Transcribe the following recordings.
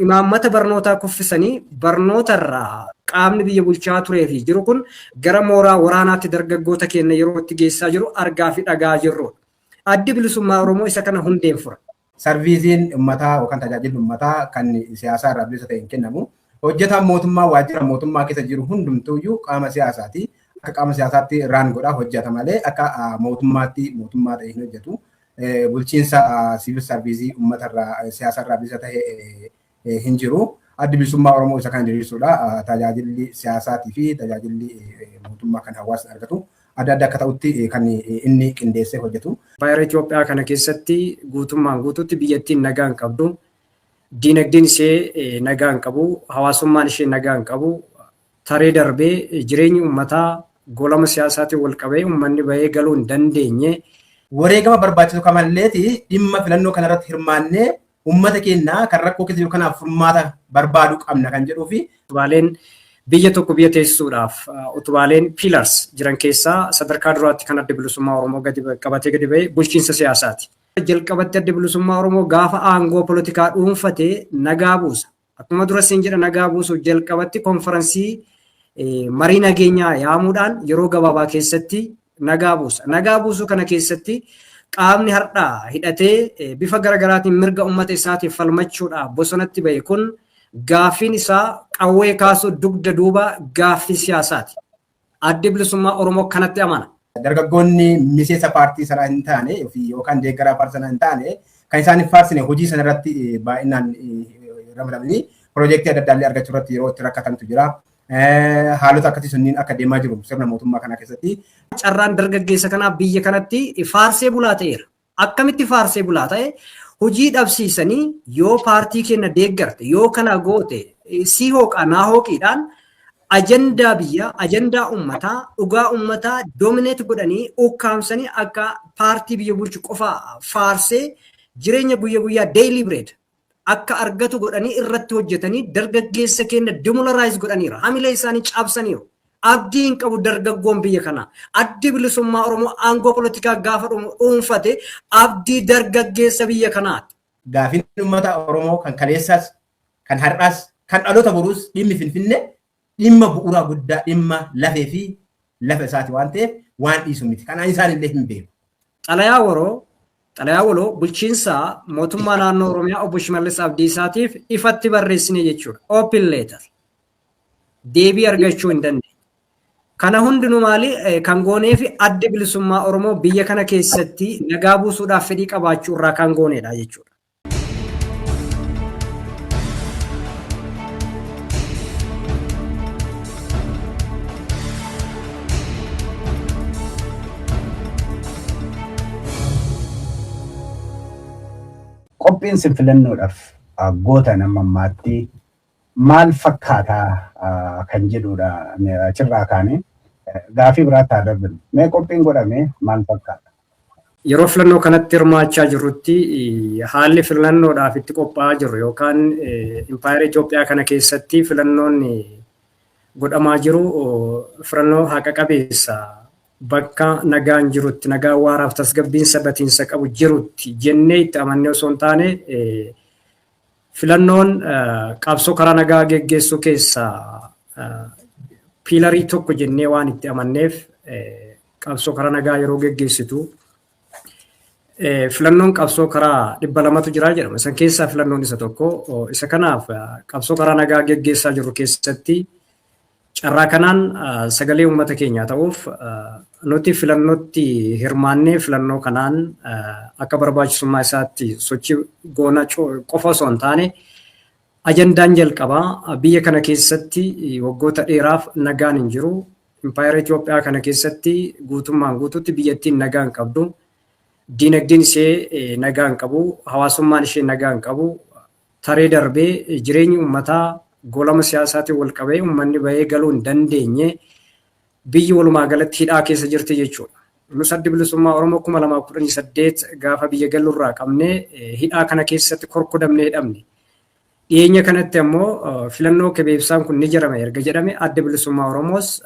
Imaammata barnootaa kuffisanii barnootarraa qaamni biyya bulchaa turee fi jiru kun gara mooraa waraanaatti dargaggoota keenya yeroo itti geessaa jiru argaa fi dhagaa jirrudha. Addi Bilisummaa Oromoo isa kana hundeen fura. Sarviiziin uummataa yookaan tajaajilli uummataa kan siyaasaa irraa bilisa ta'e hin kennamu. Hojjetaan mootummaa waajjira mootummaa keessa jiru hundumtuuyyuu qaama siyaasaati. Akka qaama siyaasaatti raan godhaa hojjeta malee akka mootummaatti mootummaa ta'e hin hojjetu. Bulchiinsa siivil sarviizii uummatarraa siyaasarraa bilisa ta'e hin jiru. Addi Bilisummaa Oromoo isa kan diriirsuudha. Tajaajilli siyaasaatii fi tajaajilli mootummaa kan hawaasni argatu adda adda akka ta'utti kan inni qindeessee hojjetu. Impaayera Itoophiyaa kana keessatti guutummaan guutuutti biyyattiin nagaa hin qabdu. Diinagdeen ishee nagaa hin qabu. Hawaasummaan ishee nagaa hin qabu. Taree darbee jireenyi uummataa golama siyaasaatiin wal qabee uummanni bahee galuu hin dandeenye. Wareegama barbaachisu kamalleeti dhimma filannoo kanarratti hirmaannee uummata keenya kan rakkoo keessa jiru kanaaf furmaata barbaaduu qabna kan jedhuu fi Utubaaleen biyya tokko biyya teessisuudhaaf utubaaleen pillars jiran keessaa sadarkaa duraatti kan Adda Bilisummaa Oromoo gadi qabatee gadi ba'e bulchiinsa siyaasaati. Jalqabatti Adda Bilisummaa Oromoo gaafa aangoo polotikaa dhuunfate nagaa buusa. Akkuma dura siin jedha, nagaa buusuuf jalqabatti konferansii marii nageenyaa yaamuudhaan yeroo gabaabaa keessatti nagaa buusa. Nagaa buusuu kana keessatti qaamni har'aa hidhatee bifa garaagaraatiin mirga uummata isaatiif falmachuudhaaf bosonatti ba'e kun gaaffiin isaa qawwee kaasuu dugda duuba gaaffii siyaasaati. Addi Bilisummaa Oromoo kanatti amana. Dargaggoonni miseensa paartii sanaa hin taane yookaan deeggaraa paartii sanaa hin taane kan isaan hin faarsine hojii sana irratti baay'inaan ramadamanii piroojeektii adda addaa illee argachuu irratti yeroo itti rakkatantu jira. Haalota akkasii sunniin akka deemaa jiru sirna mootummaa kana keessatti. Carraan dargaggeessa kanaa biyya kanatti faarsee bulaa ta'eera. Akkamitti faarsee bulaa ta'e? Hojii dhabsiisanii yoo paartii keenya deeggarte, yoo kana goote, si hooqaa naa hooqiidhaan ajandaa biyyaa, ajandaa uummataa, dhugaa uummataa dominate godhanii ukkaamsanii akka paartii biyya bulchu qofa faarsee jireenya guyya guyyaa, daily bread, akka argatu godhanii irratti hojjetanii dargaggeessa keenya demoralize godhaniiru. Hamilee isaanii cabsaniiru. Abdii hin qabu dargaggoon biyya kanaa. Addi Bilisummaa Oromoo aangoo polotikaa gaafa dhuunfate abdii dargaggeessa biyya kanaati. Gaafiin uummata Oromoo kan kaleessaas, kan har'aas, kan dhaloota boruus dhimmi Finfinnee dhimma bu'uuraa guddaa, dhimma lafee fi lafa isaati waan ta'eef waan dhiisu miti. Kanaan isaan illee hin beeku. Xalayaa waloo bulchiinsa mootummaa naannoo Oromiyaa obbo Shimallis Abdiisaatiif ifatti barreessine jechuudha. Open letter. Deebii argachuu hin dandeenye. Kana hundinuu maali kan goonee fi Addi Bilisummaa Oromoo biyya kana keessatti nagaa buusuudhaaf fedhii qabaachuu irraa kan goonedha jechuudha. Qophiin sin filannoodhaaf gootan amma ammaatti maal fakkaataa kan jedhudha. Achirraa kaanee gaafii biraatti haa darbinu. Mee qophiin godhame maal fakkaata? Yeroo filannoo kanatti hirmaachaa jirrutti haalli filannoodhaaf itti qophaa'aa jirru yookaan impaayera Itoophiyaa kana keessatti filannoon godhamaa jiru filannoo haqa qabeessa, bakka nagaan jirutti, nagaan waaraaf tasgabbiin sabatiinsa qabu jirutti jennee itti amannee osoo hin taane, filannoon qabsoo karaa nagaa geggeessuu keessaa pillarii tokko jennee waan itti amanneef, qabsoo karaa nagaa yeroo geggeessitu filannoon qabsoo karaa 200tu jira jedhama. Isan keessaa filannoon isa tokko. Isa kanaaf qabsoo karaa nagaa geggeessaa jirru keessatti carraa kanaan sagalee uummata keenyaa ta'uuf nuti filannootti hirmaannee filannoo kanaan akka barbaachisummaa isaatti sochii goona qofa osoo hin taane, ajandaan jalqabaa biyya kana keessatti waggoota dheeraaf nagaan hin jiru. Impaayera Itoophiyaa kana keessatti guutummaan guutuutti biyyattiin nagaa hin qabdu. Diinagdeen ishee nagaa hin qabu. Hawaasummaan ishee nagaa hin qabu. Taree darbee jireenyi uummataa golama siyaasaatiin wal qabee uummanni bahee galuu hin dandeenye, biyyi walumaa galatti hidhaa keessa jirti jechuudha. Nus Addi Bilisummaa Oromoo 2018 gaafa biyya galurraa qabnee hidhaa kana keessatti korkodamnee hidhamne. Dhiyeenya kanatti ammoo filannoo kebeebsaan kun ni jarame erga jedhame, Adda Bilisummaa Oromoos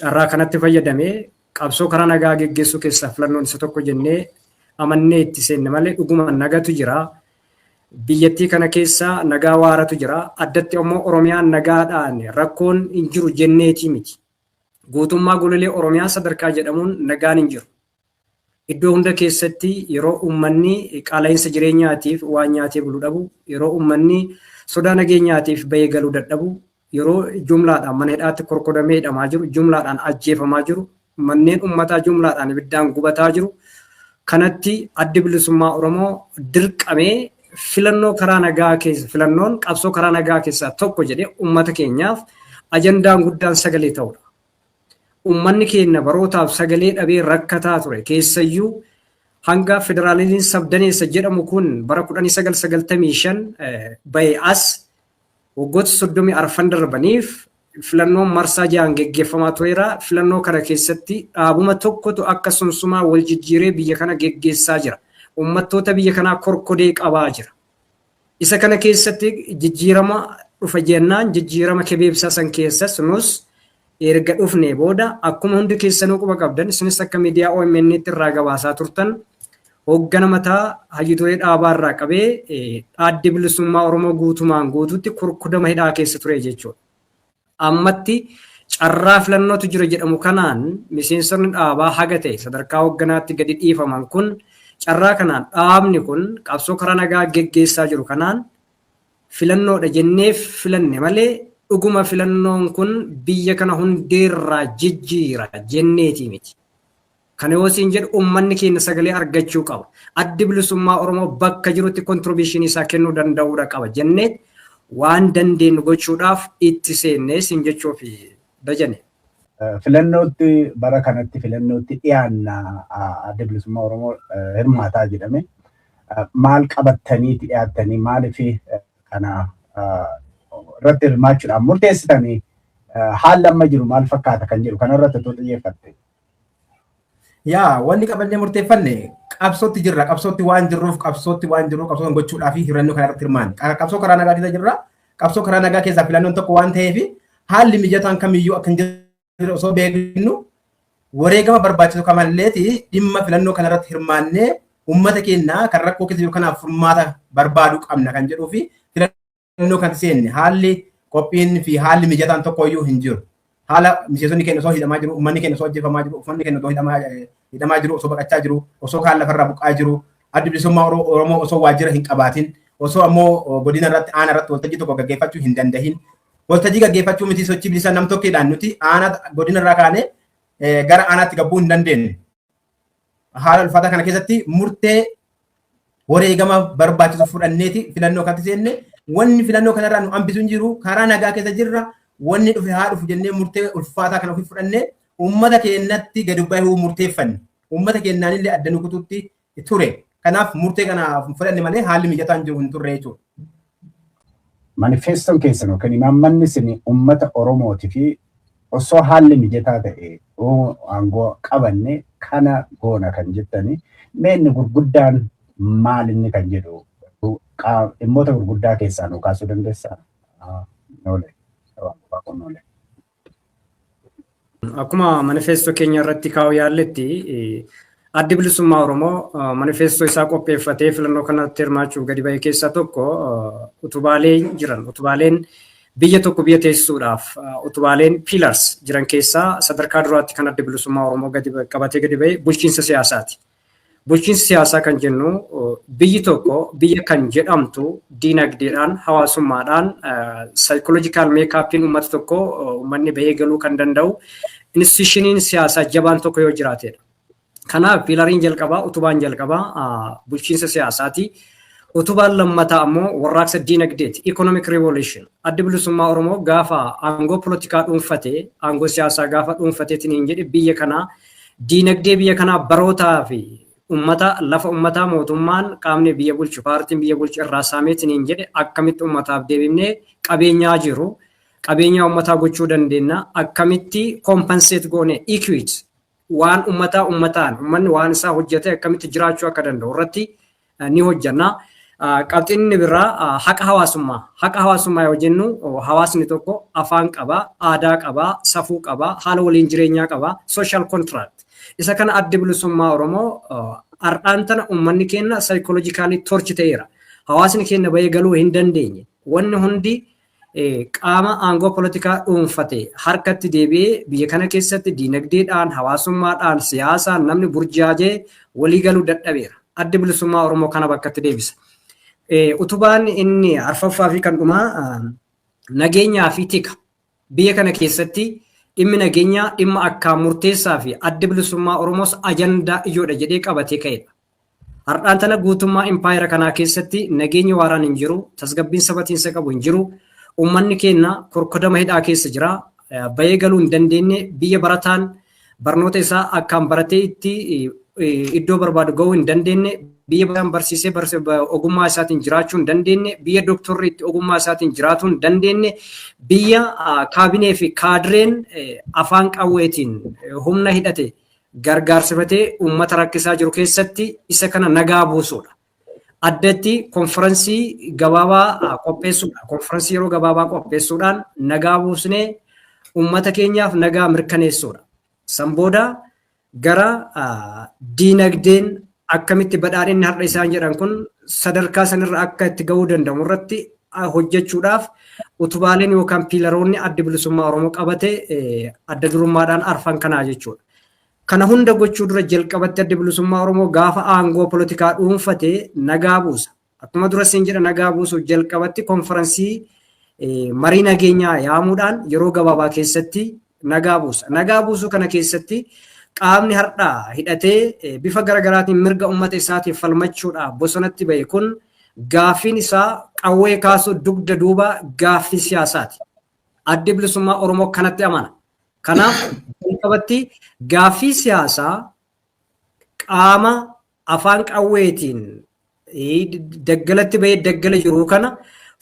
carraa kanatti fayyadamee qabsoo karaa nagaa geggeessuu keessaa filannoon isa tokko jennee amannee itti seenne malee dhuguma nagatu jira. Biyyattii kana keessa nagaa waaratu jira. Addatti immoo Oromiyaan nagaadhaan rakkoon hin jiru jenneetii miti. Guutummaa golelee Oromiyaa sadarkaa jedhamuun nagaan hin jiru. Iddoo hunda keessatti yeroo uummanni qaala'insa jireenyaatiif waan nyaatee bulu dhabu, yeroo uummanni sodaa nageenyaatiif bahee galuu dadhabu, yeroo jumlaadhaan mana hidhaatti korkodamee hidhamaa jiru, jumlaadhaan ajjeefamaa jiru, manneen uummataa jumlaadhaan ibiddaan gubataa jiru. Kanatti Addi Bilisummaa Oromoo dirqamee filannoo karaa nagaa keessa, filannoon qabsoo karaa nagaa keessaa tokko jedhee uummata keenyaaf ajandaan guddaan sagalee ta'udha. Uummanni keenya barootaaf sagalee dhabee rakkataa ture. Keessayyuu hanga federaalizimiin sabdaneessa jedhamu kun bara 1995 bahe as waggoota 34 darbaniif filannoon marsaa 6 geggeeffamaa tureera. Filannoo kana keessatti dhaabuma tokkotu akka sumsumaa wal jijjiiree biyya kana geggeessaa jira. Uummattoota biyya kanaa korkodee qabaa jira. Isa kana keessatti jijjiirama dhufa jennaan, jijjiirama kebeebsaa san keessas nus erga dhufnee booda, akkuma hundi keessanuu quba qabdan, isinis akka miidiyaa OMN tti irraa gabaasaa turtan, hooggana mataa hayyu duree dhaabaa irraa qabee Addi Bilisummaa Oromoo guutumaan guutuutti kurkudama hidhaa keessa ture jechuudha. Ammatti carraa filannootu jira jedhamu kanaan miseensonni dhaabaa haga ta'e sadarkaa hoogganaatti gadi dhiifaman kun, carraa kanaan dhaabni kun qabsoo karaa nagaa geggeessaa jiru kanaan filannoodha jenneef filanne malee dhuguma filannoon kun biyya kana hundeerraa jijjiira jenneetii miti. Kana yoo siin jedhu, uummanni keenya sagalee argachuu qaba. Addi Bilisummaa Oromoo bakka jirutti contribution isaa kennuu danda'uudha qaba jennee waan dandeenyu gochuudhaaf itti seennee siin jechuuf, Dajane. Filannootti, bara kanatti filannootti dhiyaanna, Adda Bilisummaa Oromoo hirmaataa jedhame. Maal qabattaniiti dhiyaattanii? Maaliif kana irratti hirmaachuudhaan murteessitanii? Haalli amma jiru maal fakkaata kan jedhu kanarratti otoo xiyyeeffatte. Yaa, wanni qabannee murteeffanne qabsootti jirra. Qabsootti waan jirruuf, qabsoo gochuudhaa fi filannoo kana irratti hirmaanne. Qabsoo karaa nagaa keessa jirra. Qabsoo karaa nagaa keessaa filannoon tokko waan ta'eef, haalli mijataan kamiyyuu akka hin jirre osoo beeknu, wareegama barbaachisu kamalleeti dhimma filannoo kana irratti hirmaannee uummata keenya kan rakkoo keessa jiru kanaaf furmaata barbaaduu qabna kan jedhuu fi filannoo kan seenne. Haalli qophiin fi haalli mijataan tokko iyyuu hin jiru. Haala miseensonni keenya osoo hidhamaa jiru, uummanni keenya osoo ajjeefamaa jiru, uummanni keenya osoo hidhamaa jiru, osoo baqachaa jiru, osoo kaan lafarraa buqqaa jiru, Addi Bilisummaa Oromoo osoo waajjira hin qabaatin, osoo ammoo godina irratti, aana irratti waltajjii tokko gaggeeffachuu hin dandahin, waltajjii gaggeeffachuu miti, sochii bilisaa nam tokkeedhaan nuti aanaa godina irraa kaanee gara aanaatti gabbuu hin dandeenye. Haala ulfaataa kana keessatti murtee wareegama barbaachisu fudhanneeti filannoo kanatti seenne. Wanni filannoo kanarraa nu hambisu hin jiru. Karaa nagaa keessa jirra. Wanni dhufe haa dhufu jennee murtee ulfaataa kana ofii fudhannee uummata keenyatti gadi bahuu murteeffanne. Uummata keenyaanillee adda nu kutuutti ture. Kanaaf murtee kana fudhanne malee haalli mijataan jiru hin turre jechuudha. Manifestoon keessan yookaan imaammanni isin uummata Oromootii fi osoo haalli mijataa ta'e aangoo qabanne kana goona kan jettani, mee inni gurguddaan maal inni kan jedhu, dhimmoota gurguddaa keessaa nu kaasuu dandeessaa? Noole. Noole. Akkuma manifestoo keenya irratti kaa'u yaalletti, Addi Bilisummaa Oromoo manifestoo isaa qopheeffatee filannoo kanatti hirmaachuuf gadi ba'e keessaa tokko utubaalee jiran, utubaaleen biyya tokko biyya teessisuudhaaf utubaaleen, pillars jiran keessaa sadarkaa duraatti kan Addi Bilisummaa Oromoo gadi qabatee gadi ba'e bulchiinsa siyaasaati. Bulchiinsa siyaasaa kan jennu, biyyi tokko biyya kan jedhamtu diinagdeedhaan, hawaasummaadhaan, psychological makeupiin uummata tokko, uummanni bahee galuu kan danda'u institutioniin siyaasaa jabaan tokko yoo jiraatedha. Kanaaf pillariin jalqabaa, utubaan jalqabaa bulchiinsa siyaasaati. Utubaan lammataa ammoo warraaqsa diinagdeeti. Economic revolution. Addi Bilisummaa Oromoo gaafa aangoo polotikaa dhuunfate, aangoo siyaasaa gaafa dhuunfateetiin hin jedhe, biyya kanaa, diinagdee biyya kanaa barootaa fi ummata, lafa ummataa mootummaan, qaamni biyya bulchu, paartiin biyya bulchu irraa saameetiin hin jedhe, akkamitti ummataaf deebifnee qabeenyaa jiru qabeenyaa ummataa gochuu dandeenya, akkamitti compensate goone, equity waan ummataa ummataan, ummanni waan isaa hojjete akkamitti jiraachuu akka danda'u irratti ni hojjanna. Qabxiin inni biraa haqa hawaasummaa. Haqa hawaasummaa yoo jennu, hawaasni tokko afaan qaba, aadaa qaba, safuu qaba, haala waliin jireenyaa qaba, social contract. Isa kana Addi Bilisummaa Oromoo har'aan tana uummanni keenya psychologically torture ta'eera. Hawaasni keenya bahee galuu hin dandeenye. Wanni hundi qaama aangoo polotikaa dhuunfate harkatti deebi'ee biyya kana keessatti diinagdeedhaan, hawaasummaadhaan, siyaasaan namni burjaajee walii galuu dadhabeera. Addi Bilisummaa Oromoo kana bakkatti deebisa. Utubaan inni arfaffaa fi kan dhumaa nageenyaa fi tika. Biyya kana keessatti dhimmi nageenyaa dhimma akkaan murteessaa fi Addi Bilisummaa Oromoos ajandaa ijoodha jedhee qabatee ka'edha. Har'aan tana guutummaa impaayera kanaa keessatti nageenyi waaraan hin jiru, tasgabbiin sabatiinsa qabu hin jiru, uummanni keenya korkodama hidhaa keessa jira, bahee galuu hin dandeenye, biyya barataan barnoota isaa akkaan baratee itti iddoo barbaadu gahuu hin dandeenye, biyya barataan barsiisee ogummaa isaatiin jiraachuu hin dandeenye, biyya dooktorri itti ogummaa isaatiin jiraatuu hin dandeenye, biyya kaabinee fi kaadireen afaan qawweetiin humna hidhate gargaarsifatee uummata rakkisaa jiru keessatti isa kana nagaa buusuudha. Addatti konferansii gabaabaa qopheessuudha. Konferansii yeroo gabaabaa qopheessuudhaan nagaa buusnee uummata keenyaaf nagaa mirkaneessuudha. San booda gara diinagdeen akkamitti badhaadhinni har'a isaan jedhan kun sadarkaa sanirra akka itti gahuu danda'u irratti hojjechuudhaaf utubaaleen yookaan piilaroonni Addi Bilisummaa Oromoo qabate adda durummaadhaan arfan kanaa jechuudha. Kana hunda gochuu dura jalqabatti Addi Bilisummaa Oromoo gaafa aangoo polotikaa dhuunfate nagaa buusa. Akkuma dura siin jedha, nagaa buusuuf jalqabatti konferansii marii nageenyaa yaamuudhaan yeroo gabaabaa keessatti nagaa buusa. Nagaa buusuu kana keessatti qaamni har'aa hidhatee bifa garaagaraatiin mirga uummata isaatiif falmachuudhaaf bosonatti bahe kun gaaffiin isaa qawwee kaasuu dugda duuba gaaffii siyaasaati. Addi Bilisummaa Oromoo kanatti amana. Kanaaf jalqabatti gaaffii siyaasaa qaama afaan qawweetiin daggalatti bahee daggala jiru kana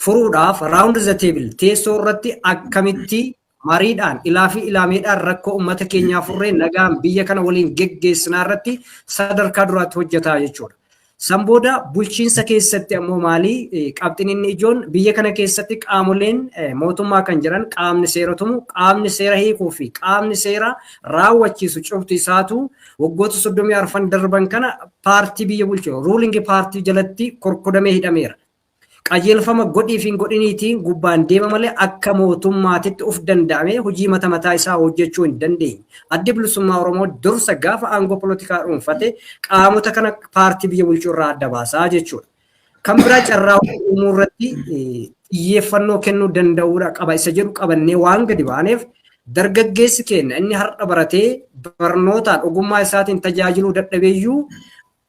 furuudhaaf round the table, teessoo irratti akkamitti mariidhaan, ilaa fi ilaameedhaan rakkoo uummata keenyaa furree nagaan biyya kana waliin geggeessinaa irratti sadarkaa duraatti hojjetaa jechuudha. San booda bulchiinsa keessatti ammoo maalii qabxiin inni ijoon? Biyya kana keessatti qaamoleen mootummaa kan jiran, qaamni seera tumu, qaamni seera hiikuu fi qaamni seera raawwachiisu cufti isaatu waggoota 34 darban kana paartii biyya bulchu, ruling party jalatti korkodamee hidhameera. Qajeelfama godhii fi hin godhiniitiin gubbaan deema malee akka mootummaatitti of danda'amee hojii mata mataa isaa hojjechuu hin dandeenye. Addi Bilisummaa Oromoo dursa gaafa aangoo polotikaa dhuunfate qaamota kana paartii biyya bulchuu irraa adda baasaa jechuudha. Kan biraa carraa uumuu irratti xiyyeeffannoo kennuu danda'uudha qaba isa jedhu qabannee waan gadi baaneef, dargaggeessi keenya inni har'a baratee barnootaan ogummaa isaatiin tajaajiluu dadhabeeyyuu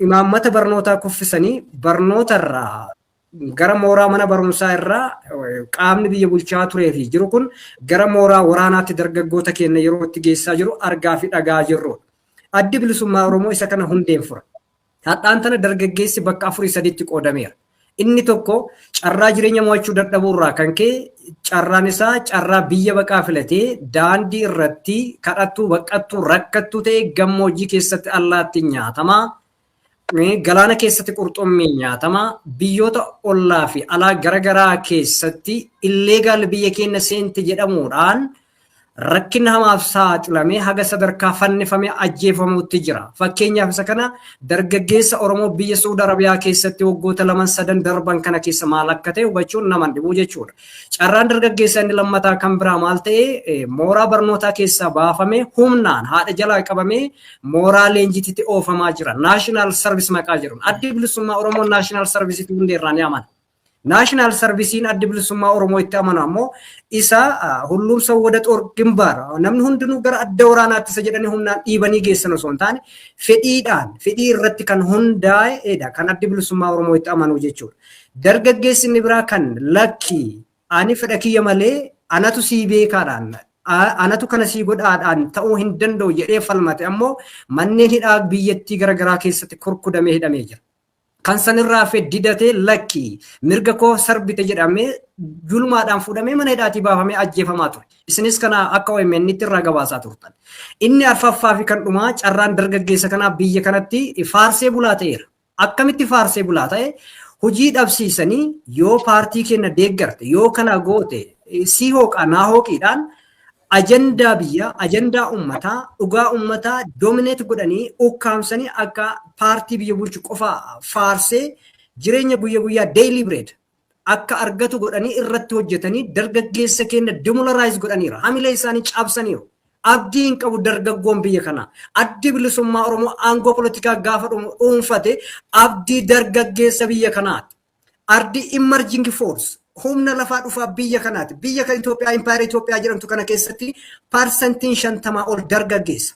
imaammata barnootaa kuffisanii barnoota irraa gara mooraa mana barumsaa irraa qaamni biyya bulchaa turee fi jiru kun gara mooraa waraanaatti dargaggoota keenya yeroo itti geessaa jiru argaa fi dhagaa jirrudha. Addi Bilisummaa Oromoo isa kana hundeen fura. Hadhaan tana dargaggeessi bakka afurii sadiitti qoodameera. Inni tokko carraa jireenya mo'achuu dadhabuu irraa kan ka'e carraan isaa carraa biyya baqaa filatee daandii irratti kadhattuu, baqqattuu, rakkattuu ta'e gammoojjii keessatti allaattiin nyaatamaa, galaana keessatti qurxummii nyaatamaa, biyyoota ollaa fi alaa garagaraa keessatti illegal biyya keenya seente jedhamuudhaan rakkina hamaaf saaxilamee haga sadarkaa fannifamee ajjeefamuutti jira. Fakkeenyaaf isa kana dargaggeessa Oromoo biyya Saudi Arabiyaa keessatti waggoota laman sadan darban kana keessa maal akka ta'e hubachuun nama dhibuu jechuudha. Carraan dargaggeessa inni lammataa kan biraa maal ta'e? Mooraa barnootaa keessaa baafamee humnaan haadha jalaa qabamee mooraa leenjititti oofamaa jira. National service maqaa jedhuun. Addi Bilisummaa Oromoo national serviceitti hundeerraa ni amana. National serviceiin Addi Bilisummaa Oromoo itti amanu ammoo isa ሁሉም ሰው ወደ ጦር ግንባር, namni hundinuu gara adda waraanaatti isa jedhanii humnaan dhiibanii geessan osoo hin taane, fedhiidhaan, fedhii irratti kan hundaa'edha kan Addi Bilisummaa Oromoo itti amanu jechuudha. Dargaggeessi inni biraa kan lakki ani fedha kiyya malee anatu sii beekaadhaan, anatu kana sii godhaadhaan ta'uu hin danda'u jedhee falmate ammoo manneen hidhaa biyyattii garaagaraa keessatti kurkudamee hidhamee jira. Kan sanirraa hafe didatee lakki mirga koo sarbite jedhamee julmaadhaan fuudhamee mana hidhaatii baafamee ajjeefamaa ture. Isinis kana akka OMN itti irraa gabaasaa turtan. Inni arfaffaa fi kan dhumaa carraan dargaggeessa kanaa biyya kanatti faarsee bulaa ta'eera. Akkamitti faarsee bulaa ta'e? Hojii dhabsiisanii yoo paartii keenya deeggarte, yoo kana goote, sii hooqaa naa hooqiidhaan ajandaa biyyaa, ajandaa uummataa, dhugaa uummataa dominate godhanii ukkaamsanii akka paartii biyya bulchu qofa faarsee Jireenya guyya guyyaa, daily bread, akka argatu godhanii irratti hojjetanii dargaggeessa keenya demoralize godhaniiru. Hamilee isaanii cabsaniiru. Abdii hin qabu dargaggoon biyya kanaa. Addi Bilisummaa Oromoo aangoo poolitikaa gaafa dhuunfate abdii dargaggeessa biyya kanaati. Ardi emerging force, humna lafaa dhufaa biyya kanaati. Biyya kan Itoophiyaa, impaayera Itoophiyaa jedhamtu kana keessatti 50% ol dargaggeessa.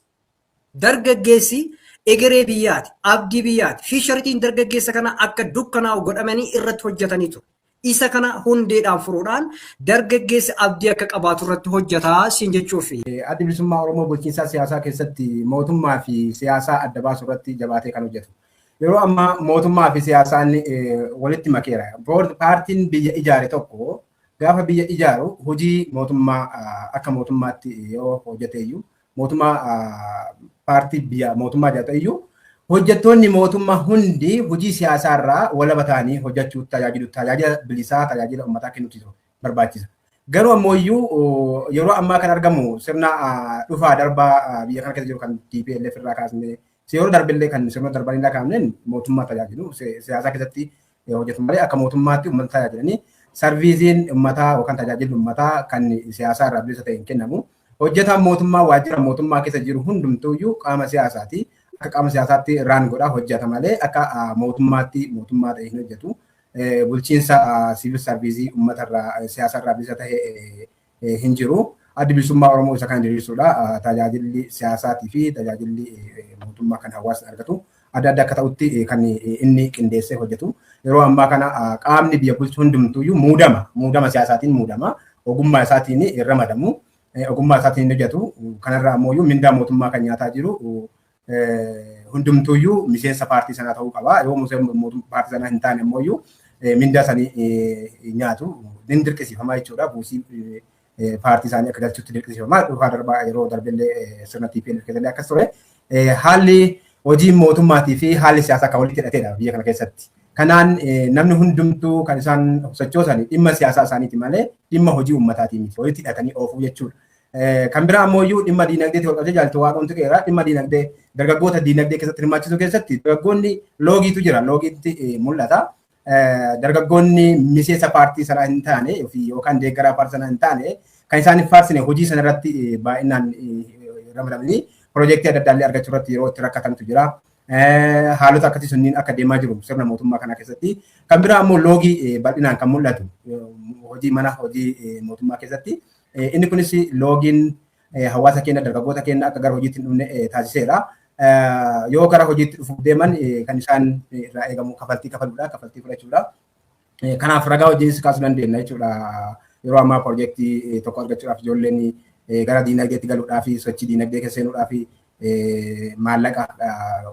Dargaggeessi egeree biyyaati, abdii biyyaati. Futureiin dargaggeessa kana akka dukkanaa'u godhamanii irratti hojjetanii ture. Isa kana hundeedhaan furuudhaan dargaggeessi abdii akka qabaatu irratti hojjetaa siin jechuufi. Addi Bilisummaa Oromoo bulchiinsa siyaasaa keessatti mootummaa fi siyaasaa adda baasuu irratti jabaatee kan hojjetu. Yeroo ammaa mootummaa fi siyaasaan walitti makeera. Paartiin biyya ijaare tokko gaafa biyya ijaaru hojii mootummaa akka mootummaatti yoo hojjete iyyuu, mootummaa paartii biyya mootummaa jaa ta'e iyyuu, hojjettoonni mootummaa hundi hojii siyaasaa irraa walaba ta'anii hojjechuu tajaajilu, tajaajila bilisaa, tajaajila uummataa kennuutu barbaachisa. Garuu ammoo iyyuu yeroo ammaa kan argamu sirna dhufaa darbaa biyya kana keessa jiru kan TPLF irraa kaasnee yeroo darbillee kan sirna darbanii irraa kaasneen mootummaa tajaajilu, siyaasa keessatti hojjetu malee akka mootummaatti uummata tajaajilanii serviceiin uummataa yookaan tajaajilli uummataa kan siyaasaa irraa bilisa ta'e hin kennamu. Hojjetaan mootummaa waajjira mootummaa keessa jiru hundumtuuyyuu qaama siyaasaati. Akka qaama siyaasaatti run godhaa hojjeta malee akka mootummaatti mootummaa ta'e hin hojjetu. Bulchiinsa civil service uummatarraa siyaasarraa bilisa ta'e hin jiru. Addi Bilisummaa Oromoo isa kan diriirsuudha. Tajaajilli siyaasaatii fi tajaajilli mootummaa kan hawaasni argatu adda adda akka ta'utti kan inni qindeessee hojjetu. Yeroo ammaa kana qaamni biyya bulchu hundumtuuyyuu muudama. Muudama siyaasaatiin muudama. Ogummaa isaatiin hin ramadamu. Ogummaa isaatiin hin hojjetu. Kanarraa ammoo mindaa mootummaa kan nyaataa jiru hundumtuuyyuu miseensa paartii sanaa ta'uu qaba. Yoo miseensa paartii sanaa hin taane ammoo mindaa sanii nyaatu. Ni dirqisiifama jechuudha. Buusii paartii isaanii akka galchutti dirqisiifama. Dhufaa darbaa yeroo darbillee sirna TPLF keessatti akkas ture. Haalli hojii mootummaatii fi haalli siyaasaa kan walitti hidhateedha biyya kana keessatti. Kanaan namni hundumtuu kan isaan sochoosan dhimma siyaasaa isaaniiti malee dhimma hojii uummataatii miti. Walitti hidhatanii oofuu jechuudha. Kan biraa ammoo iyyuu dhimma diinagdeetti wal qabatee jaalatu waaqomtu qeera. Dhimma diinagdee dargaggoota diinagdee keessatti hirmaachisuu keessatti dargaggoonni loogiitu jira. Loogiitti mul'ata. Dargaggoonni miseensa paartii sanaa hin taane yookaan deeggaraa paartii sanaa hin taane kan isaan hin faarsine hojii sana irratti baay'inaan ramadamanii piroojeektii adda addaa illee argachuu irratti yeroo itti rakkatantu jira. Haalota akkasii sunniin akka deemaa jiru sirna mootummaa kana keessatti. Kan biraa ammoo loogii bal'inaan kan mul'atu hojii mana hojii mootummaa keessatti. Inni kunis loogiin hawaasa keenya, dargaggoota keenya akka gara hojiitti hin dhufne taasiseera. Yoo gara hojiitti dhufuuf deeman kan isaan irraa eegamu kafaltii kafaluudha, kafaltii fudhachuudha. Kanaaf ragaa hojiinis kaasuu dandeenya jechuudha. Yeroo ammaa piroojeektii tokko argachuudhaaf ijoolleen gara diinagdeetti galuudhaaf, sochii diinagdee keessa seenuudhaaf maallaqa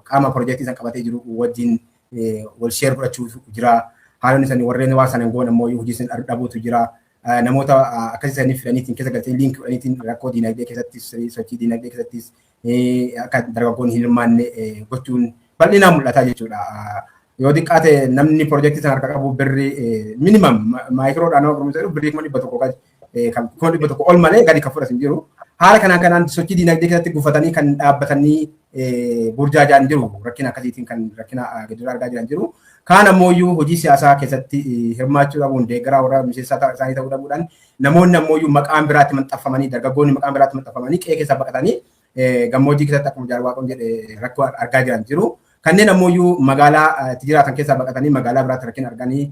qaama piroojeektii san qabatee jiru wajjin wal share godhachuutu jira. Haalonni sanii warreen waan sana hin goone ammoo hojii san dhabuutu jira. Namoota akkasii sanii fidaniitiin keessa galtee link godhaniitiin rakkoo diinagdee keessattis, sochii diinagdee keessattis akka dargaggoonni hin hirmaanne gochuun bal'inaan mul'ata jechuudha. Yoo xiqqaate namni piroojeektii sana harka qabu birrii minimum microdhaan nama gurguruu birrii 100,000 kan 100,000 ol malee gadi kan fudhatu hin jiru. Haala kanaan kanaan sochii diinagdee keessatti gufatanii kan dhaabbatanii burjaajaan jiru, rakkina akkasiitiin kan rakkina gidiraa argaa jiran jiru. Kaan ammoo iyyuu hojii siyaasaa keessatti hirmaachuu dhabuun, deeggaraa warra miseensa isaanii ta'uu dhabuudhaan namoonni ammoo iyyuu maqaan biraatti maxxanfamanii, dargaggoonni maqaan biraatti maxxanfamanii qe'ee keessaa baqatanii gammoojjii keessatti akkuma Jaal Waaqoon jedhe rakkoo argaa jiran jiru. Kanneen ammoo iyyuu magaalaa itti jiraatan keessaa baqatanii magaalaa biraatti rakkina arganii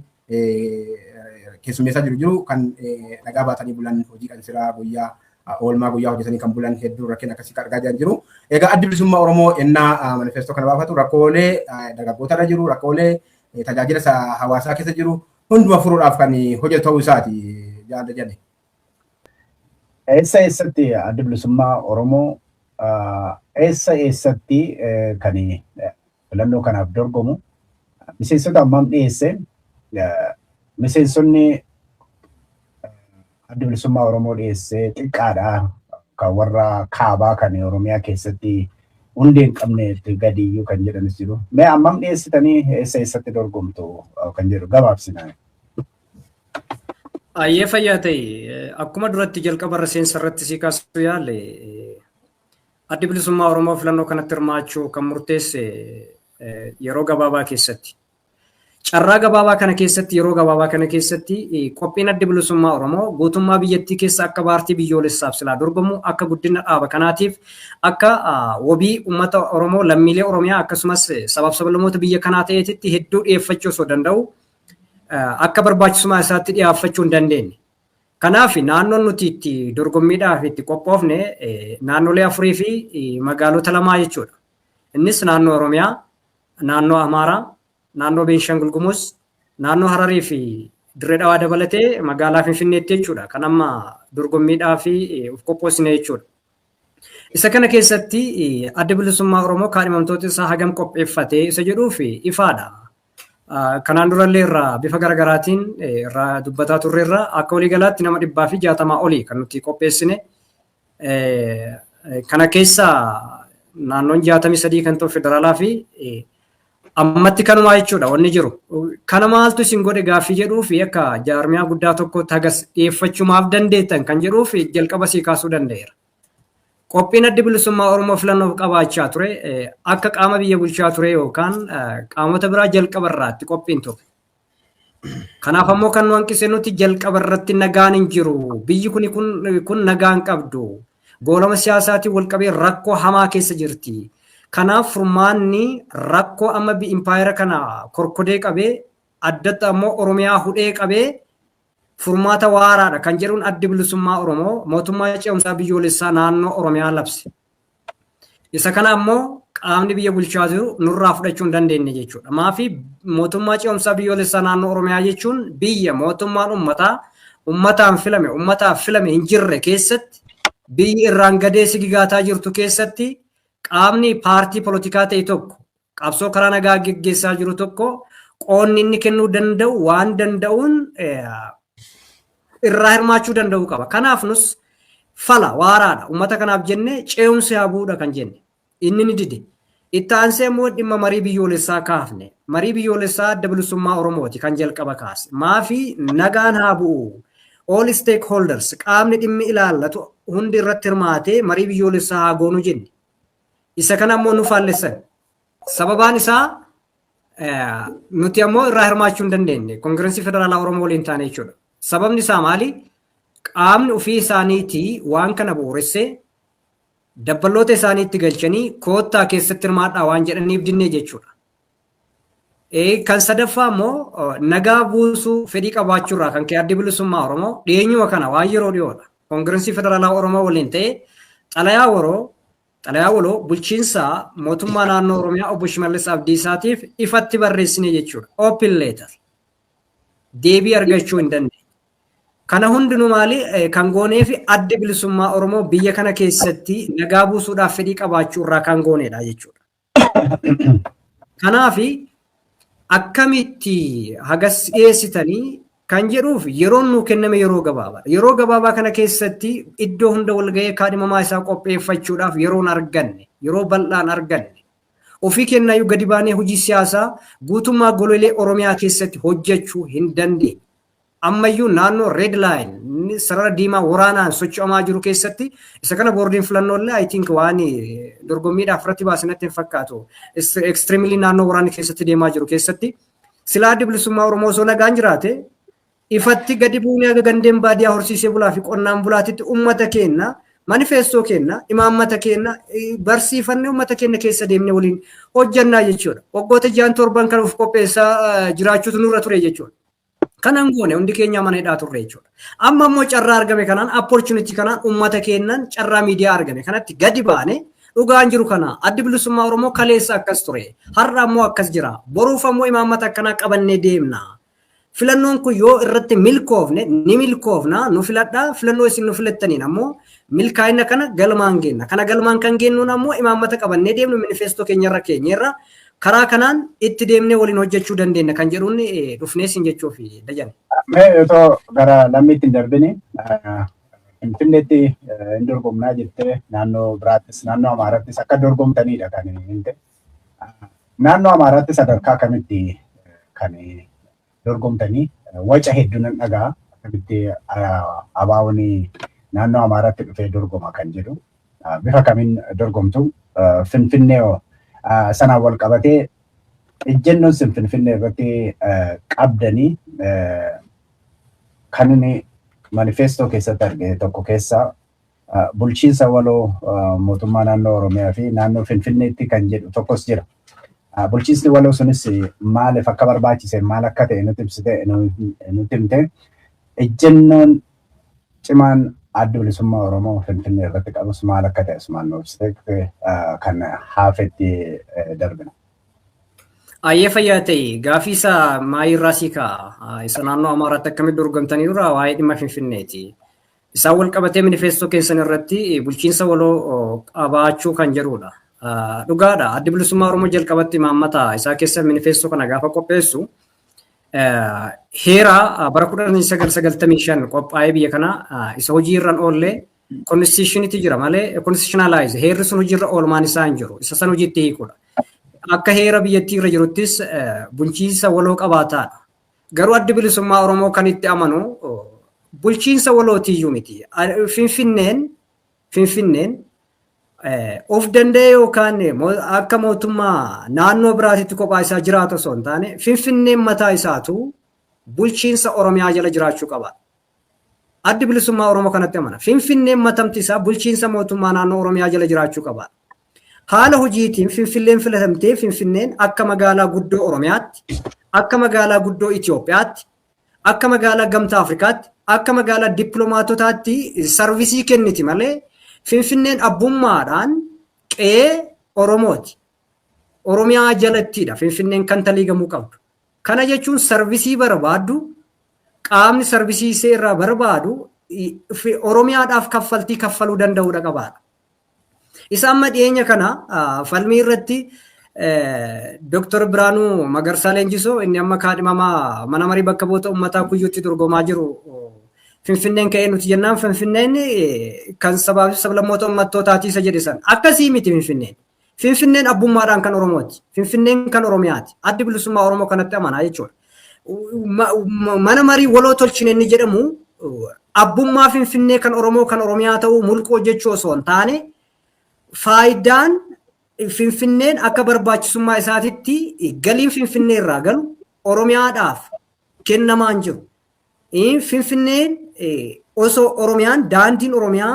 keessummeessaa jiru jiru kan dhagaa baatanii bulan, hojii kan siraa guyyaa oolmaa guyyaa hojjetanii kan bulan hedduu rakkina akkasii kan argaa jiran jiru. Egaa Addi Bilisummaa Oromoo ennaa manifestoo kana baafatu rakkoolee dargaggoota irra jiru, rakkoolee tajaajila hawaasaa keessa jiru hunduma furuudhaaf kan hojjetu ta'uu isaati jaalla jedhe. Eessa eessatti Addi Bilisummaa Oromoo eessa eessatti kan filannoo kanaaf dorgomu, miseensota hammam dhiyeesse, miseensonni Addi Bilisummaa Oromoo dhiyeesse xiqqaadha, kan warra kaabaa kan Oromiyaa keessatti hundee hin qabne gadiyyuu kan jedhanis jiru. Mee hammam dhiyeessitanii, eessa eessatti dorgomtu kan jedhu gabaabsinaa. Ayyee, fayyaa ta'e. Akkuma duratti jalqaba irra seensa irratti si kaasuu yaale, Addi Bilisummaa Oromoo filannoo kanatti hirmaachuu kan murteesse yeroo gabaabaa keessatti. Carraa gabaabaa kana keessatti, yeroo gabaabaa kana keessatti, qophiin Adda Bilisummaa Oromoo guutummaa biyyattii keessa akka paartii biyyoolessaaf silaa dorgomu, akka guddina dhaaba kanaatiif, akka wabii uummata Oromoo, lammiilee Oromiyaa, akkasumas sabaaf sablammoota biyya kanaa ta'eetitti hedduu dhiyeeffachuu osoo danda'u, akka barbaachisummaa isaatti dhiyeeffachuu hin dandeenye. Kanaaf naannoon nuti itti dorgommiidhaaf itti qophoofne naannolee afurii fi magaalota lamaa jechuudha. Innis naannoo Oromiyaa, naannoo Amaaraa, naannoo Beenishaangul Gumuz, naannoo Hararii fi Dirree Dhawaa dabalatee magaalaa Finfinneetti jechuudha. Kan amma dorgommiidhaaf of qophoosne jechuudha. Isa kana keessatti Adda Bilisummaa Oromoo kaadhimamtoota isaa hagam qopheeffatee isa jedhuuf ifaadha. Kanaan durallee irraa bifa garaagaraatiin irraa dubbataa turreerra, akka waliigalaatti nama 160 olii kan nuti qopheessine. Kana keessaa naannoon 63 kan ta'u federaalaa fi ammatti kanumaa jechuudha wanni jiru. Kana maaltu isin godhe gaaffii jedhuu fi akka jaarmiyaa guddaa tokko hagas dhiyeeffachuu maaf dandeettan kan jedhuu fi jalqaba sii kaasuu danda'eera. Qophiin Addi Bilisummaa Oromoo filannoof qabaachaa ture akka qaama biyya bulchaa ture yookaan qaamota biraa jalqaba irraatti qophiin ture. Kanaaf ammoo kan nu hanqise nuti jalqaba irratti nagaan hin jiru. Biyyi kun nagaan qabdu. Goolama siyaasaatiin wal qabee rakkoo hamaa keessa jirti. Kanaaf furmaanni rakkoo amma impaayera kana korkodee qabee, addatti ammoo Oromiyaa hudhee qabee, furmaata waaraadha kan jedhuun Addi Bilisummaa Oromoo mootummaa ce'umsaa biyyoolessaa naannoo Oromiyaa labse. Isa kana ammoo qaamni biyya bulchaa jiru nurraa fudhachuu hin dandeenye jechuudha. Maafi mootummaa ce'umsaa biyyoolessaa naannoo Oromiyaa jechuun biyya mootummaan uummataa uummataan filame, uummataaf filame hin jirre keessatti, biyyi irraan gadee sigigaataa jirtu keessatti, qaamni paartii polotikaa ta'e tokko qabsoo karaa nagaa geggeessaa jiru tokko qoonni inni kennuu danda'u waan danda'uun irraa hirmaachuu danda'uu qaba. Kanaaf nus fala waaraadha. Uummata kanaaf jennee ce'umsi haa bu'uudha kan jenne. Inni ni dide. Itti aansee immoo dhimma marii biyyoolessaa kaafne. Marii biyyoolessaa Adda Bilisummaa Oromooti kan jalqaba kaase. Maafi nagaan haa bu'u. All stakeholders, qaamni dhimmi ilaallatu hundi irratti hirmaatee marii biyyoolessaa haa goonu jenne. Isa kana ammoo nu faallessan. Sababaan isaa nuti ammoo irraa hirmaachuu hin dandeenye. Koongirensii Federaalaa Oromoo waliin taane jechuudha. Sababni isaa maali? Qaamni ofii isaaniitii waan kana bu'uuressee dabballoota isaaniitti galchanii koottaa keessatti hirmaadhaa waan jedhaniif dinnee jechuudha. Kan sadaffaa immoo nagaa buusuu fedhii qabaachuurraa kan ka'e Addi Bilisummaa Oromoo dhiyeenyuma kana, waan yeroo dhiyoodha. Koongirensii Federaalaa Oromoo waliin ta'ee xalayaa waloo bulchiinsa mootummaa naannoo Oromiyaa obbo Shimallis Abdiisaatiif ifatti barreessine jechuudha. Open letter. Deebii argachuu hin dandeenye. Kana hundinuu maali kan goonee fi Addi Bilisummaa Oromoo biyya kana keessatti nagaa buusuudhaaf fedhii qabaachuu irraa kan goonedha jechuudha. Kanaafi akkamitti hagas dhiyeessitanii kan jedhuuf yeroon nuu kenname yeroo gabaabaadha. Yeroo gabaabaa kana keessatti iddoo hunda walgahee kaadhimamaa isaa qopheeffachuudhaaf yeroon arganne, yeroo bal'aan arganne. Ofii kennaayyuu gadi baanee hojii siyaasaa guutummaa goleelee Oromiyaa keessatti hojjechuu hin dandeenye. Ammayyuu naannoo red line, sarara diimaa waraanaan socho'amaa jiru keessatti, isa kana boordiin filannoo illee I think waan dorgommiidhaaf irratti baasinatti hin fakkaatu. Extremely naannoo waraanni keessatti deemaa jiru keessatti silaa Addi Bilisummaa Oromoo osoo nagaan jiraate ifatti gadi buunee haga gandeen baadiyyaa, horsiisee bulaa fi qonnaan bulaatitti uummata keenya manifeestoo keenya, imaammata keenya barsiifannee uummata keenya keessa deemnee waliin hojjannaa jechuudha. Waggoota 6 7 kan of qopheessaa jiraachuutu nurra ture jechuudha. Kanan goone, hundi keenya mana hidhaa turre jechuudha. Amma immoo carraa argame kanaan, opportunity kanaan, uummata keenyan carraa miidiyaa argame kanatti gadi baane dhugaan jiru kana, Addi Bilisummaa Oromoo kaleessa akkas ture. Har'a ammoo akkas jira. Boruuf ammoo imaammata akkanaa qabannee deemna. Filannoon kun yoo irratti milkoofne ni milkoofna, nu filadhaa, filannoo isin nu filattaniin ammoo milkaa'ina kana galmaan geenna. Kana galmaan kan geennuun ammoo imaammata qabannee deemnu manifeestoo keenyarra keenyerra karaa kanaan itti deemnee waliin hojjechuu dandeenya kan jedhuun dhufnee sin jechuuf dajan. Mee otoo gara lammiitti hin darbini, Finfinneetti hin dorgomnaa jettee, naannoo biraattis, naannoo Amaarattis akka dorgomtanidha kan himte. Naannoo Amaaraatti sadarkaa kamitti kan dorgomtanii? Waca hedduu nan dhagaa, akkamitti ABO'n naannoo Amaaraatti dhufee dorgoma kan jedhu, bifa kamiin dorgomtu? Finfinnee sanaan wal qabatee Ejjennoon isin Finfinnee irratti qabdanii kan inni manifeestoo keessatti arge tokko keessaa bulchiinsa waloo mootummaa naannoo Oromiyaa fi naannoo Finfinneetti kan jedhu tokkos jira. Bulchiinsi waloo sunis maaliif akka barbaachise, maal akka ta'e nutti ibsite, nutti himte. Ejjennoon cimaan Adda Bilisummaa Oromoo Finfinnee irratti qabus maal akka ta'e asumaan nu ibsite, kan hafetti darbina. Ayyee, fayyaa ta'e. Gaafii isaa maayirraa sii ka'a. Isa naannoo Amaaraatti akkamitti dorgomtanii dura waa'ee dhimma Finfinneeti. Isaan wal qabatee manifeestoo keessan irratti bulchiinsa waloo qabaachuu kan jedhudha. Dhugaadha. Addi Bilisummaa Oromoo jalqabatti imaammata isaa keessa manifeestoo kana gaafa qopheessu heera bara 1995 qophaa'ee biyya kana isa hojii irra oollee constitutionitti jira malee constitutionalize heerri sun hojiirra oolmaan isaa hin jiru. Isa san hojiitti hiikudha. Akka heera biyyattii irra jiruttis bulchiinsa waloo qabaataadha. Garuu Addi Bilisummaa Oromoo kan itti amanu bulchiinsa walootiyyuu miti. Finfinneen of danda'e yookaan akka mootummaa naannoo biraatitti kophaa isaa jiraatu osoo hin taane, Finfinneen mataa isaatu bulchiinsa Oromiyaa jala jiraachuu qaba. Addi Bilisummaa Oromoo kanatti amana. Finfinneen matamti isaa bulchiinsa mootummaa naannoo Oromiyaa jala jiraachuu qaba. Haala hojiitiin Finfinneen filatamtee Finfinneen akka magaalaa guddoo Oromiyaatti, akka magaalaa guddoo Itoophiyaatti, akka magaalaa Gamtaa Afrikaatti, akka magaalaa dippiloomaatotaatti service kenniti malee Finfinneen abbummaadhaan qe'ee Oromooti. Oromiyaa jalattidha Finfinneen kan taliigamuu qabdu. Kana jechuun service barbaaddu, qaamni service ishee irraa barbaadu Oromiyaadhaaf kaffaltii kaffaluu danda'uudha qabaadha. Isa amma dhiyeenya kana falmii irratti Dooktar Biraanuu Magarsaa Leenjisoo, inni amma kaadhimamaa mana marii bakka bu'oota uummataa Kuyyuutti dorgomaa jiru, Finfinneen ka'ee nuti jennaan Finfinneen kan sabaa fi sablammoota uummattootaati isa jedhe san. Akkasii miti Finfinneen. Finfinneen abbummaadhaan kan Oromooti. Finfinneen kan Oromiyaati. Addi Bilisummaa Oromoo kanatti amanaa jechuudha. Mana marii waloo tolchine inni jedhamu abbummaa Finfinnee kan Oromoo, kan Oromiyaa ta'uu mulquu hojjechuu osoo hin taane, faayidaan Finfinneen akka barbaachisummaa isaatitti galiin Finfinnee irraa galu Oromiyaadhaaf kennamaa hin jiru. Finfinneen osoo Oromiyaan daandiin Oromiyaa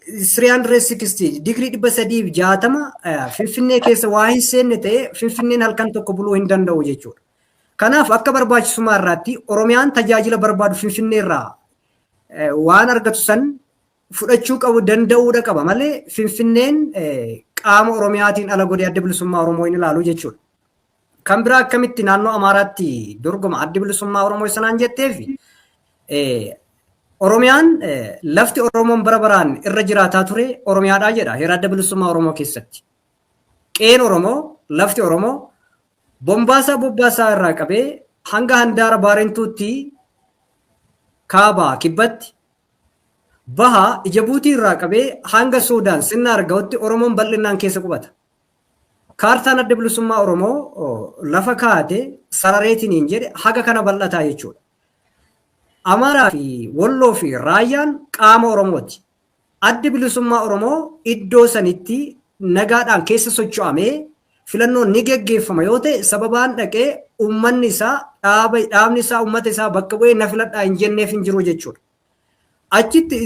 360 digirii 360 Finfinnee keessa waa hin seenne ta'e, Finfinneen halkan tokko buluu hin danda'u jechuudha. Kanaaf akka barbaachisummaa irraatti Oromiyaan tajaajila barbaadu Finfinnee irraa waan argatu san fudhachuu qabu danda'uudha qaba malee Finfinneen qaama Oromiyaatiin ala godhee Adda Bilisummaa Oromoo hin ilaalu jechuudha. Kan biraa akkamitti naannoo Amaaraatti dorgoma Addi Bilisummaa Oromoo sanaan jetteef, Oromiyaan lafti Oromoon bara baraan irra jiraataa ture Oromiyaadhaa jedha heera Adda Bilisummaa Oromoo keessatti. Qe'een Oromoo, lafti Oromoo Bombaasaa Bobbaasaa irraa qabee hanga handaara Baarentuutti, kaabaa kibbatti, baha Ijabuutii irraa qabee hanga Suudaan Sinnaar ga'utti Oromoon bal'inaan keessa qubata. Kaartaan Adda Bilisummaa Oromoo lafa kaate sarareetiniin jedhe haga kana bal'ataa jechuudha. Amaaraa fi Walloo fi Raayyaan qaama Oromooti. Addi Bilisummaa Oromoo iddoo sanitti nagaadhaan keessa socho'amee filannoon ni geggeeffama yoo ta'e, sababaan dhaqee uummanni isaa, dhaabni isaa uummata isaa bakka bu'ee na filadhaa hin jenneef hin jiru jechuudha. Achitti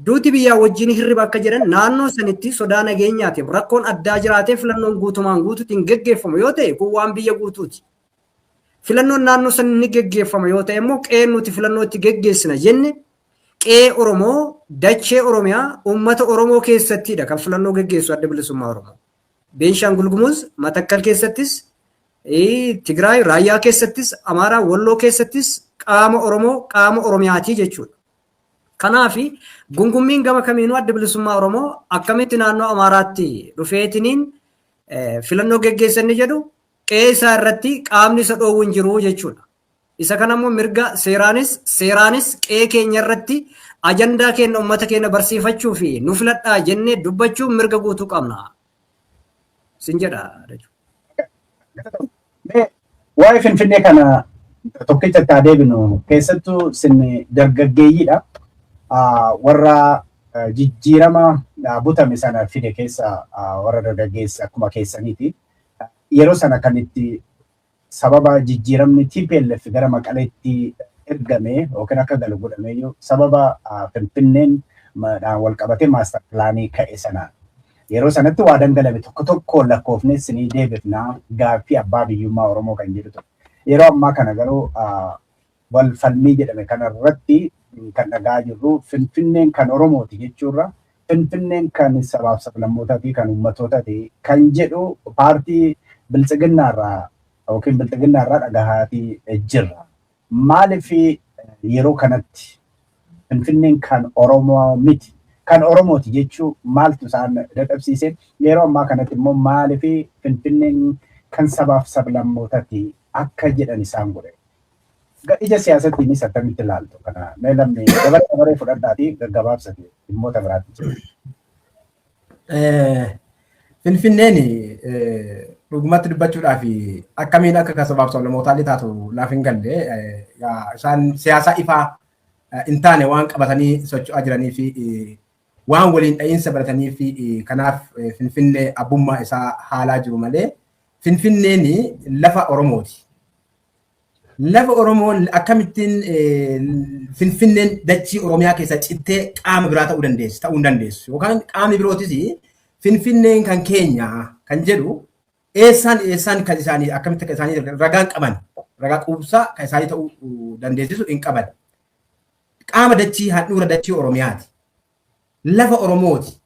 duuti biyyaa wajjin hirriba akka jedhan, naannoo sanitti sodaa nageenyaatiif rakkoon addaa jiraatee filannoon guutumaan guutuutti hin geggeeffamu yoo ta'e, kun waan biyya guutuuti. Filannoon naannoo san ni geggeeffama yoo ta'e immoo, qe'een nuti filannoo itti geggeessina jenne qe'ee Oromoo, dachee Oromiyaa, uummata Oromoo keessattidha kan filannoo geggeessu Adda Bilisummaa Oromoo. Beenshaangul Gumuz Matakkal keessattis, Tigraay Raayyaa keessattis, Amaaraa Walloo keessattis qaama Oromoo, qaama Oromiyaatii jechuudha. Kanaaf gungummiin gama kamiinuu Adda Bilisummaa Oromoo akkamitti naannoo Amaaraatti dhufeetiniin filannoo geggeessan jedhu, qe'ee isaa irratti qaamni isa dhoowwu hin jiru jechuudha. Isa kana immoo mirga seeraanis qe'ee keenya irratti ajandaa keenya uummata keenya barsiifachuu fi nu filadhaa jennee dubbachuu mirga guutuu qabna. Sin jedha. Waa'ee Finfinnee kana tokkicha itti adeemnu, keessattuu sin dargaggeeyyiidha. Warra jijjiirama butame sana fide keessa warra dargaggeessa akkuma keessaniiti. Yeroo sana kan itti sababa jijjiiramni TPLF gara Maqaleetti ergame yookiin akka galu godhame sababa Finfinneen wal qabatee master planii ka'e sanaan. Yeroo sanatti waa dangalame tokko tokko lakkoofne sinii deebifnaa gaaffii abbaa biyyummaa Oromoo kan jedhu ture. Yeroo ammaa kana garuu wal falmii jedhame kanarratti kan dhagaa jirru Finfinneen kan Oromooti jechuurra Finfinneen kan sabaaf sablammootaati, kan uummattootaati kan jedhu paartii biltsiginnaarraa yookiin biltsiginnaarraa dhagahaatii jirra. Maaliif yeroo kanatti Finfinneen kan Oromoo miti, kan Oromooti jechuu maaltu isaan dadhabsiise? Yeroo ammaa kanatti immoo maaliif Finfinneen kan sabaaf sablammootaati akka jedhan isaan godhe? Ija siyaasatiinis akkamitti ilaaltu kana? Mee lamni dabaree dabaree fudhadhaatii gaggabaabsate dhimmoota biraatti jiru. Finfinneen dhugumatti dubbachuudhaaf akkamiin akka kan sabaaf sablammootaa taatu laaf hin galle. Isaan siyaasa ifaa hin taane waan qabatanii socho'aa jiranii fi waan waliin dha'iinsa baratanii fi kanaaf Finfinnee abbummaa isaa haalaa jiru malee, Finfinneen lafa Oromooti. Lafa Oromoo akkamittiin Finfinneen dachii Oromiyaa keessa cittee qaama biraa ta'uu dandeessi, ta'uu hin dandeessu, yookaan qaamni birootis Finfinneen kan keenya kan jedhu eessaan kan isaanii, akkamitti kan isaanii ragaan qaban, ragaa quubsaa kan isaanii ta'uu dandeessisu hin qaban. Qaama dachii handhuura dachii Oromiyaati. Lafa Oromooti.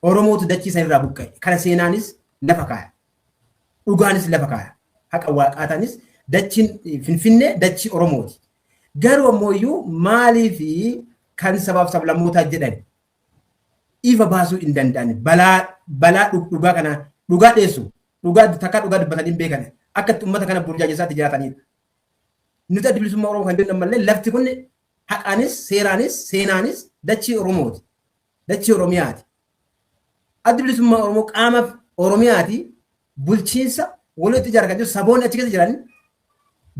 Oromootu dachii sanirraa buqqa'e. Kana seenaanis lafa kaaya. Dhugaanis lafa kaaya. Haqa waaqaataanis dachiin Finfinnee dachii Oromooti. Garuu ammoo iyyuu maaliif kan sabaaf sablammootaa jedhan ifa baasuu hin danda'an? Balaa dhugaa kana dhugaa dheessu, dhugaa takka dhugaa dubbatanii hin beekan, akka itti uummata kana burjaajessaatti jiraatanidha. Nuti Adda Bilisummaa Oromoo kan jennu ammallee lafti kun haqaanis, seeraanis, seenaanis dachii Oromooti. Dachii Oromiyaati. Adda Bilisummaa Oromoo qaama Oromiyaati, bulchiinsa walitti ijaara kan jiru saboonni achi keessa jiran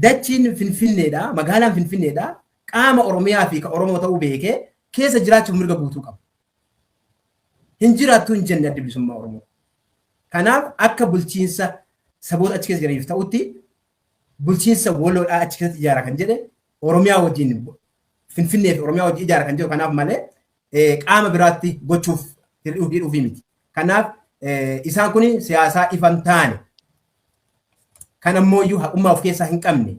dachiin Finfinneedha, magaalaan Finfinneedha, qaama Oromiyaa fi kan Oromoo ta'uu beekee keessa jiraachuuf mirga guutuu qaba. Hin jiraattu hin jenne Adda Bilisummaa Oromoo. Kanaaf akka bulchiinsa saboota achi keessa jiraniif ta'utti bulchiinsa waloodhaa achi keessatti ijaara kan jedhe, Oromiyaa wajjin, Finfinnee fi Oromiyaa wajjin ijaara kan jedhu kanaaf malee qaama biraatti gochuuf hidhuufii miti. Kanaaf isaan kun siyaasaa ifan taane kan ammoo iyyuu haqummaa of keessaa hin qabne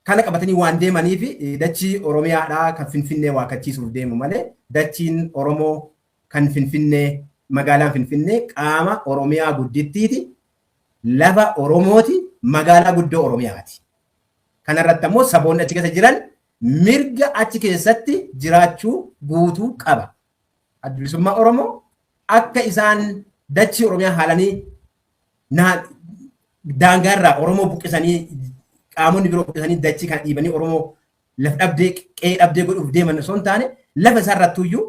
kana qabatanii waan deemaniif dachii Oromiyaadhaa kan Finfinnee waakkachiisuuf deemu malee, dachiin Oromoo kan Finfinnee, magaalaan Finfinnee qaama Oromiyaa guddittiiti, lafa Oromooti, magaalaa guddoo Oromiyaati. Kanarratti ammoo saboonni achi keessa jiran mirga achi keessatti jiraachuu guutuu qaba. Adda Bilisummaa Oromoo akka isaan dachii Oromiyaa haalanii daangaarraa Oromoo buqqisanii, qaamonni biroo buqqisanii, dachii kana dhiibanii Oromoo lafa dhabdee, qe'ee dhabdee godhuuf deeman osoo hin taane, lafa isaarrattuyyuu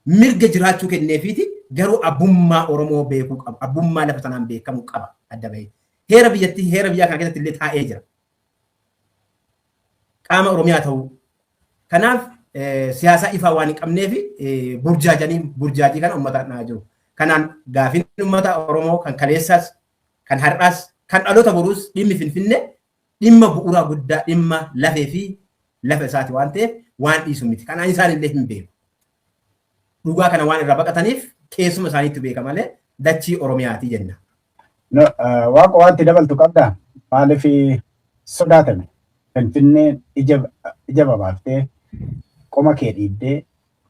mirga jiraachuu kenneefiiti, garuu abbummaa Oromoo beekuu qaba. Abbummaa lafa sanaan beekamuu qaba adda bahee. Heera biyyattii, heera biyyaa kana keessatti illee taa'ee jira. Qaama Oromiyaa ta'uu. Kanaaf siyaasa ifaa waan hin qabneef burjaajanii burjaajii kana uummataan dhahaa jiru. Kanaan gaafiin uummata Oromoo kan kaleessaas, kan har'aas, kan dhaloota boruus dhimmi Finfinnee dhimma bu'uuraa guddaa, dhimma lafee fi lafa isaati waan ta'eef waan dhiisu miti. Kanaan isaan illee hin beeku. Dhugaa kana waan irraa baqataniif keessuma isaaniitti beeka malee dachii Oromiyaati jenna. Waaqa, wanti dabaltu qabdaa? Maaliif sodaatame? Finfinneen ija babaaftee qoma kee dhiibdee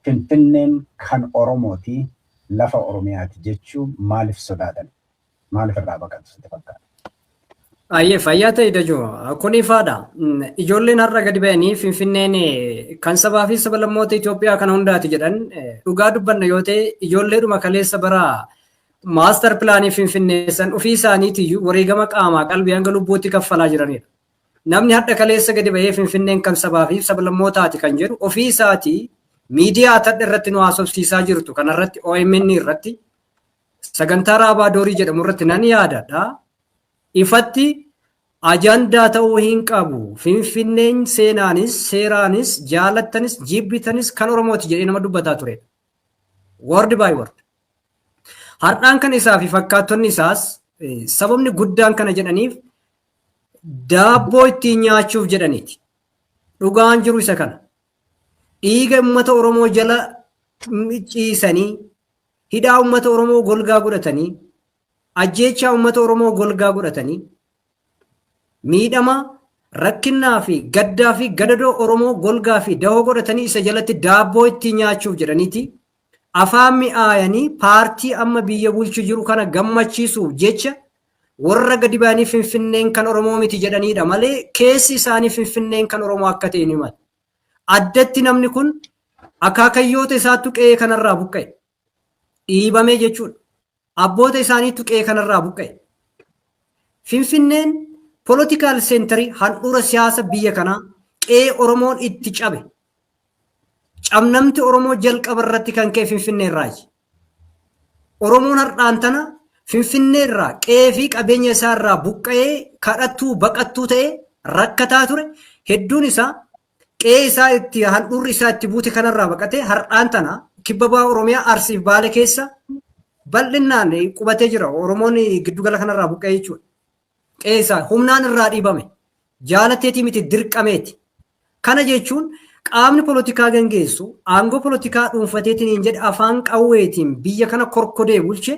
Finfinneen kan Oromooti, lafa Oromiyaati jechuun maaliif sodaatame? Maaliif irraa baqatu sitti fakkaata? Ayyee, fayyaa ta'e Dajoo. Kun ifaadha. Ijoolleen har'a gadi ba'anii Finfinneen kan sabaa fi sab-lammoota Itoophiyaa kana hundaati jedhan, dhugaa dubbanna yoo ta'e, ijoolleedhuma kaleessa bara master planii Finfinnee san ofii isaaniitiyyuu wareegama qaamaa qalbii hanga lubbuutti kaffalaa jiranidha. Namni hadha kaleessa gadi bahee Finfinneen kan sabaa fi sablammootaati kan jedhu ofii isaatii miidiyaa atadha irratti nu haasofsiisaa jirtu kanarratti, OMN irratti sagantaa Raabaa Doorii jedhamu irratti nan yaadadha. Ifatti ajandaa ta'uu hin qabu. Finfinneen seenaanis seeraanis, jaalattanis jibbitanis kan Oromooti jedhee nama dubbataa ture. Word by word. Har'aan kan isaa fi fakkaattonni isaas Sababni guddaan kana jedhaniif daabboo ittiin nyaachuuf jedhaniiti. Dhugaan jiru isa kana. Dhiiga uummata Oromoo jala ciisanii, hidhaa uummata Oromoo golgaa godhatanii, ajjeechaa uummata Oromoo golgaa godhatanii, miidhama rakkinnaa fi gaddaa fi gadadoo Oromoo golgaa fi dahoo godhatanii isa jalatti daabboo ittiin nyaachuuf jedhaniiti. Afaan mi'aayanii paartii amma biyya bulchu jiru kana gammachiisuuf jecha warra gadi ba'anii Finfinneen kan Oromoo miti jedhanidha malee keessi isaanii Finfinneen kan Oromoo akka ta'e ni himatu. Addatti namni kun akaakayyoota isaattu qe'ee kanarraa buqqa'e. Dhiibamee jechuudha. Abboota isaaniittu qe'ee kanarraa buqqa'e. Finfinneen political center handhuura siyaasa biyya kanaa, qe'ee Oromoon itti cabe. Cabnamti Oromoo jalqaba irratti kan ka'e Finfinnee irraayi. Oromoon har'aan tana Finfinnee irraa qe'ee fi qabeenya isaa irraa buqqa'ee kadhattuu baqattuu ta'ee rakkataa ture. Hedduun isaa qe'ee isaa itti handhuurri isaa itti buute kanarraa baqatee har'aan tana kibba baha Oromiyaa, Arsiif Baale keessa bal'inaan qubatee jira. Oromoon giddugala kanarraa buqqa'ee jechuudha. Qe'ee isaa humnaan irraa dhiibame. Jaalateetii miti, dirqameeti. Kana jechuun qaamni polotikaa gaggeessu aangoo polotikaa dhuunfateetiin hin jedhe afaan qawweetiin biyya kana korkodee bulche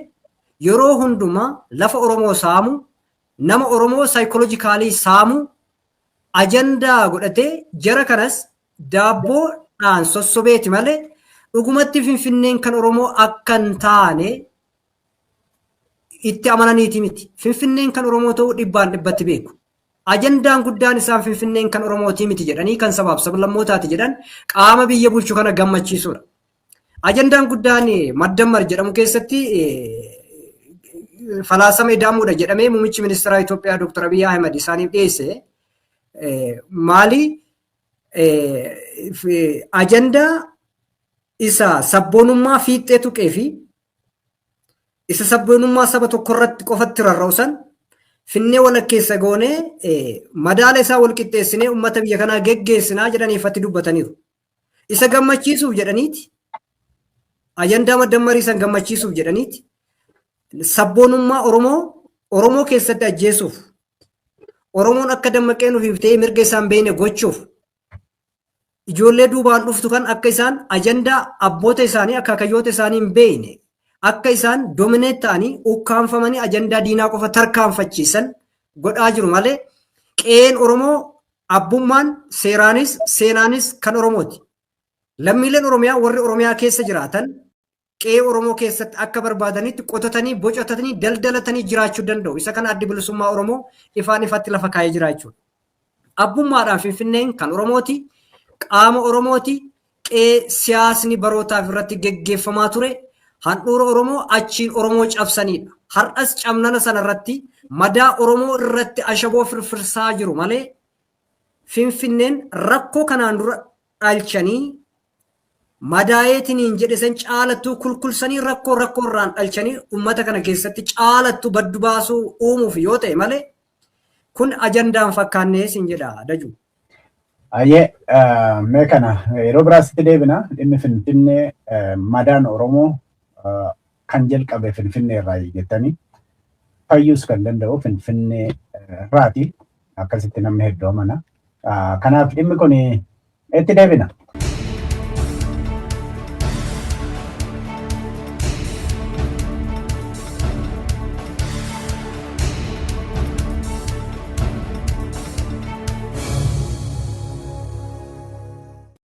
yeroo hundumaa lafa Oromoo saamu, nama Oromoo psychologically saamu ajandaa godhatee jara kanas daabboodhaan sossobeeti malee dhugumatti Finfinneen kan Oromoo akka hin taane itti amananiiti miti. Finfinneen kan Oromoo ta'uu dhibbaan dhibbatti beeku. Ajandaan guddaan isaan Finfinneen kan Oromootii miti jedhanii kan sabaaf sablammootaati jedhan qaama biyya bulchu kana gammachiisuudha. Ajandaan guddaan Maddammar jedhamu keessatti falaasama ida'amuudha jedhamee muummichi ministeeraa Itoophiyaa Dr. Abiy Ahmed isaaniif dhiyeesse maali? Ajandaa isa sabboonummaa fiixee tuqee fi isa sabboonummaa saba tokko irratti qofatti rarra'u san finnee walakkeessa goonee madaala isaa wal qixxeessinee uummata biyya kanaa geggeessinaa jedhanii ifatti dubbataniiru. Isa gammachiisuuf jedhaniiti. Ajandaa maddammarii san gammachiisuuf jedhaniiti. Sabboonummaa Oromoo Oromoo keessatti ajjeesuuf, Oromoon akka dammaqee nuuf ta'ee mirga isaan beekne gochuuf, ijoollee duubaan dhuftu kan akka isaan ajandaa abboota isaanii akaakayyoota isaanii hin beekne akka isaan dominate ta'anii ukkaanfamanii ajandaa diinaa qofa tarkaanfachiisan godhaa jiru malee qe'een Oromoo abbummaan seeraanis seenaanis kan Oromooti. Lammiileen Oromiyaa warri Oromiyaa keessa jiraatan qe'ee Oromoo keessatti akka barbaadanitti qotatanii, bocatatanii, daldalatanii jiraachuu danda'u. Isa kana Addi Bilisummaa Oromoo ifaan ifatti lafa kaa'ee jira jechuudha. Abbummaadhaan Finfinneen kan Oromooti. Qaama Oromooti. Qe'ee siyaasni barootaaf irratti geggeeffamaa ture. Handhuura Oromoo achiin Oromoo cabsanidha. Har'as cabnana sanarratti madaa Oromoo irratti ashaboo firfirsaa jiru malee Finfinneen rakkoo kanaan dura dhalchanii madaayeetiniin jedhe san caalattuu kulkulsanii rakkoo rakkoo irraan dhalchanii uummata kana keessatti caalattuu baddu baasuu uumuuf yoo ta'e malee kun ajandaan fakkaannee sin jedha, Daju. Ayyee, mee kana yeroo biraasitti deebina. Dhimmi Finfinnee, madaan Oromoo kan jalqabe Finfinnee irraa jettanii, fayyuus kan danda'u Finfinnee irraati, akkasitti namni hedduu amana. Kanaaf dhimmi kun itti deebina.